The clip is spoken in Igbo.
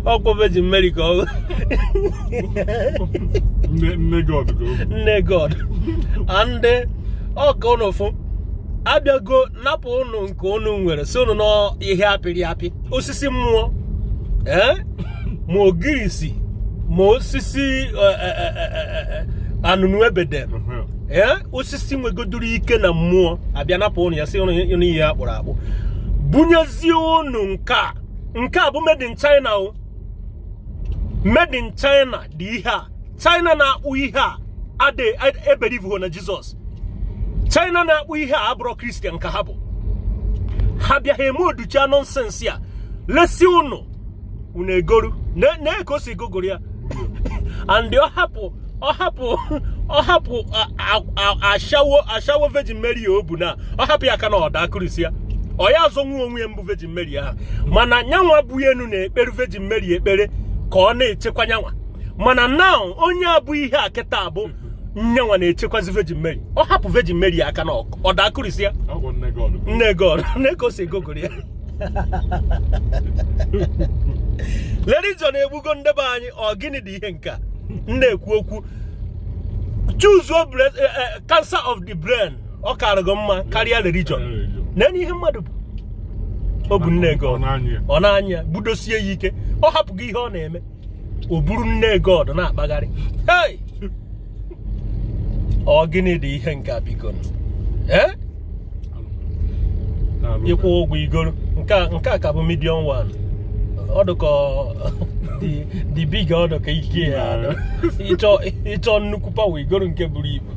Ọkwa Virgin Mary ka ọ Nne nne God ka o bụ. Nne God. And ọ ka ụnụ fụ abịago napụ ụnụ nke ụnụ nwere, sị ụnụ nọ ihe apịrị apị, osisi mmụọ, ee, ma ogirisi, ma osisi anụnụ ebede, ee, osisi nwegoduru ike na mmụọ, abịa napụ ụnụ ya, sị ụnụ ihe akpụrụ akpụ, bunyezie ụnụ nke a. Nke a bụ made in China o, made in China dị ihe a. China na-akpụ ihe a adị ebelieve na Jizọs. China na-akpụ ihe a abụrọ Christian ka ha bụ. Ha bịa, ha eme oducha nonsense a, lesi ụnụ, unu egoru na ka o si gogoro ya. And ọ hapụ, ọ hapụ, ọ hapụ ashawo, ashawo Virgin Mary o bu na ọ hapụ ya aka na ọda akụrisi ya, ọ ya azọnwu onwe ya mbụ Virgin Mary ahụ. Mana nyanwa bụ enu na-ekpere Virgin Mary ekpere ka ọ na-echekwa nyanwa. Mana now onye abụ ihe a kịta bụ nyanwa na-echekwazi Virgin Mary. Ọ hapụ Virgin Mary aka na ọda akụrisi ya. Ọ bụ nne God. Nne God nne ka o si egogoro ya. Religion egbugo ndị be anyị. Ọ gịnị dị ihe nke a m na-ekwu okwu? Choose cancer of the brain, ọ kara gị mma karịa religion. Na ihe mmadụ bụ, ọ bụ nne God. Ọ na-anya budosie ya ike, ọ hapụghị ihe ọ na-eme, o buru nne God na-akpagharị. Hey! Ọ gịnị dị ihe nke a biko? Ee, ịkwụ ụgwọ igoro nke a ka bụ medium one. Ọ dịka the big, ọ dịka ike ya adọ. Ịchọ nnukwu power, igoro nke buru ibu.